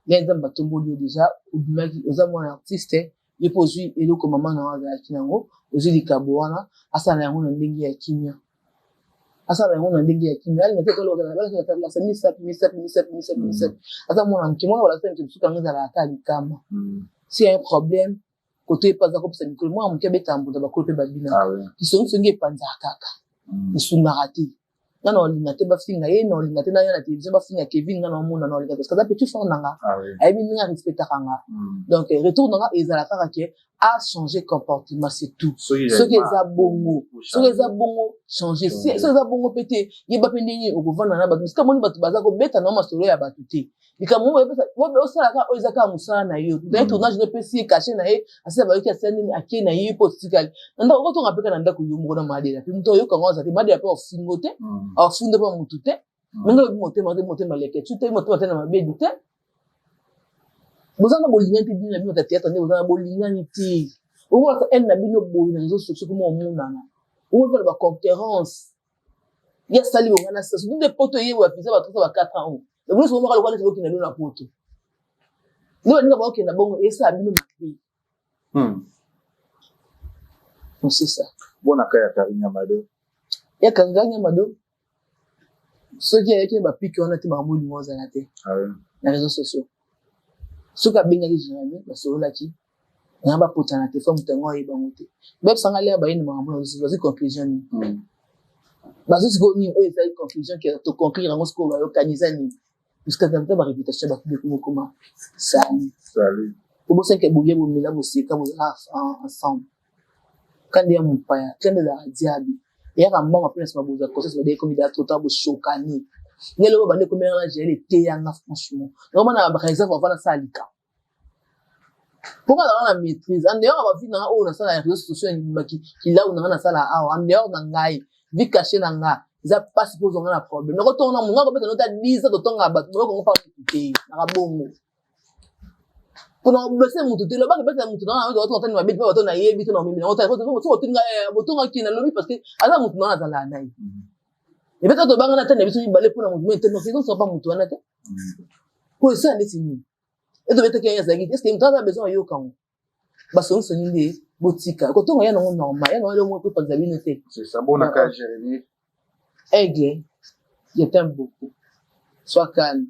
Ngai Nzambe atomboli yo déjà, obimaki, oza mwana artiste. Ye mpo ozwi eloko mama na yo azalaki nango, ozwi likabo wana, asala yango na ndenge ya kimia, asala yango na ndenge ya kimia. Alinga te balakisa misapi, misapi, misapi, misapi, misapi. Aza mwana moke, mwana balakisa misapi, suka yango ezalaka kaka likama. Si y a un problème koto, ye mpe aza kopesa mikolo. Mwana moke abetaka mbunda, bakolo mpe babina. Kisongisongi epanzaka kaka, esungaka te. Nga na olinga te bafinga ye, na olinga te naya na télévision bafinga Kevin. Nga na omona na olinga parce que aza petit frère na nga, ayebi ndenge arespectaka nga. Donc retour na nga ezala kaka ke a changer comportement, c'est tout. Soki eza bongo, soki eza bongo, changer. Soki eza bongo mpe te, yeba mpe ndenge okovanda na bato. Sika moni bato baza kobeta na masolo ya bato te. Likambo osalaka oyo eza kaka mosala na yo. Naye tournage, nopesi ye cachet na ye, asila, bayoki asila nini, ake na ye mpo otikali na ndako. Okotonga mpe kaka na ndako yo moko na madela mpe moto oyoka ngo aza te. Madela mpe ofingo te, afunde mpe motu te. Ndenge oyebi motema te, motema leke tu te, motema te na mabedi te. Boza na bolingani te bino na bino ta théâtre nde boza na bolingani te. Okolaka haine na bino boye na réseaux sociaux koma omonana. Okomona ba concurrence. Ye asali bonga na sasa. Nde poto ye wa pizza ba 3 ba 4 ans. Donc bino soki moko lokola neti bokenda bino na poto. Nde baninga bakokenda bongo esala bino mabe. Donc c'est ça. Bona ka ya Karine Amado. Ya Karine Amado soki ayaki na bapiki wana te, makambo olingo ozala te na réseaux sociaux. Soki abengaki Jérémi, basololaki nga, bapotana te, fo moto yango ayebango te. Bayebisanga lere bayini makambo na bazwi conclusion nini, bazwi sikoyo nini oyo ezali conclusion ke toconclure yango sikoyo, bayokani eza nini? Puisque ta baréputation bato bekomokoma sali obosanke bolia, bomela, boseka, bozala ensemble. Kande ya mopaya, kande ezalaka diable, eyaka mbongo mpe na nsima bozwa conscience, bade ekomi da trop tard, boshokani. Nge eloko bande ekomelanga na Jael eteyanga franchement, nakomona na réserve avant nasala likambo mpo nga nanga na maîtrise en dehors ya bavie nanga oyo nasala ya réseaux sociaux ebimaki kilau nanga nasala awa. En dehors na ngai, vie cachée na nga eza mpasi mpo ozwanga na problème. Nakotonga na monga kobeta nota 10 ans, totonga bato boyokongo mpa mutu te, naka bongo mpona koblesser mutu te. Lobaki beta mutu nanga otani mabe mpe bato nayebi to na omemi nango so otinga botongaki nalobi parce que aza mutu nanga azalaka na ye. Ebeta tobanga na tani na biso mibale mpona mutu moye te, noki pa mutu wana te po esala ndeti nini etobetaki ye azalaki te. Est-ce mutu aza besoin ayoka ngo basongisongi nde botika kotonga ya nango normal, ya nango eloko moko epanza bino te. C'est ça, bon ka Jérémie. Aigle, je t'aime beaucoup, sois calme.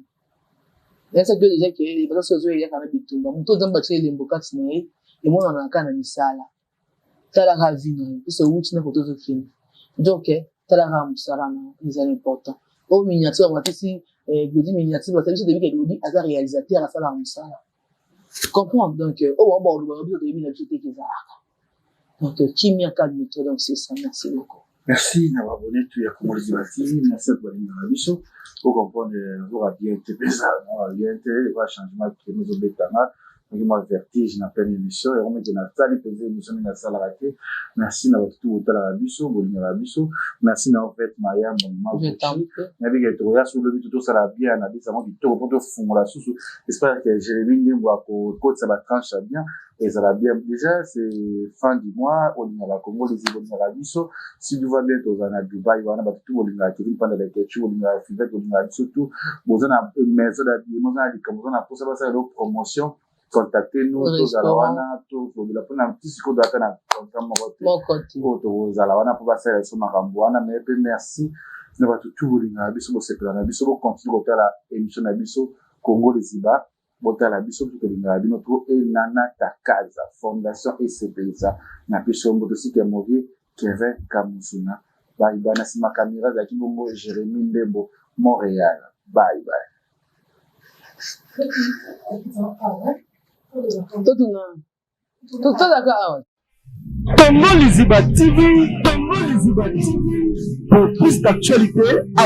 Nayebisaki yo déjà ke baza soki ozoyeyaka na bitumba, moto Nzambe atia elembo kati na ye emonanaka kaka na misala. Talaka vie na yo biso ewuti na koto ozokende, donc talaka mosala na yo, ezala important. Oyo miniature bakisi Glodi, miniature basali biso, toyebi ke Glodi aza réalisateur, asalaka mosala, comprendre. Donc oyo bango bakoloba biso toyebi na biso te ke ezalaka. Donc kimia, calme toi. Donc c'est ça, merci beaucoup. Merci na baabonnés tout ya Congo Liziba TV. Merci bato balingaka biso. Ocomprendre, nazoka bien te mpenza, nazoka bien te. Eza changement climat ezobetanga soki mwa vertige na pleine émission yango meke nasali mpenza émission ndenge nasalaka te. Merci na bato tu botalaka biso, bolingaka biso. Merci na Ovet Mayambo. Nayebike tokoya so lobi to tosala bien analyse yango kitoko mpo tofungola susu. J'espère que Jérémi Ndembo akokotisa batranche ya bien, ezala bien. Déjà c'est fin du mois, olingaka Congo Liziba, olingaka biso. Si tout va bien, tozala na Dubai wana. Bato tu bolingaka Kevin Panda Lekechu, bolingaka Fivete, bolingaka biso tu, boza na maison d'habillement, oza na likambo, oza na mposa basala elo promotion, contacte nous, tozala wana tolobela mpona ti sikoyo toata na contrat moko te oyo tokozala wana mpo basalela biso makambo wana. Mais mpe merci na bato tu bolingaka biso, bosepela na biso, bocontinue kotala émission na biso Congo Liziba. Botala biso mpe tolingaka bino to enana takaza fondation esepelisa na biso mboto sika ya movie Kevin Kamusuna. Bye bye. Na nsima caméra azalaki bongo Jérémi Ndembo, Montréal. Bye bye. Totuna tozalaka awa. Congo Liziba TV, Congo Liziba TV, pour plus d'actualités.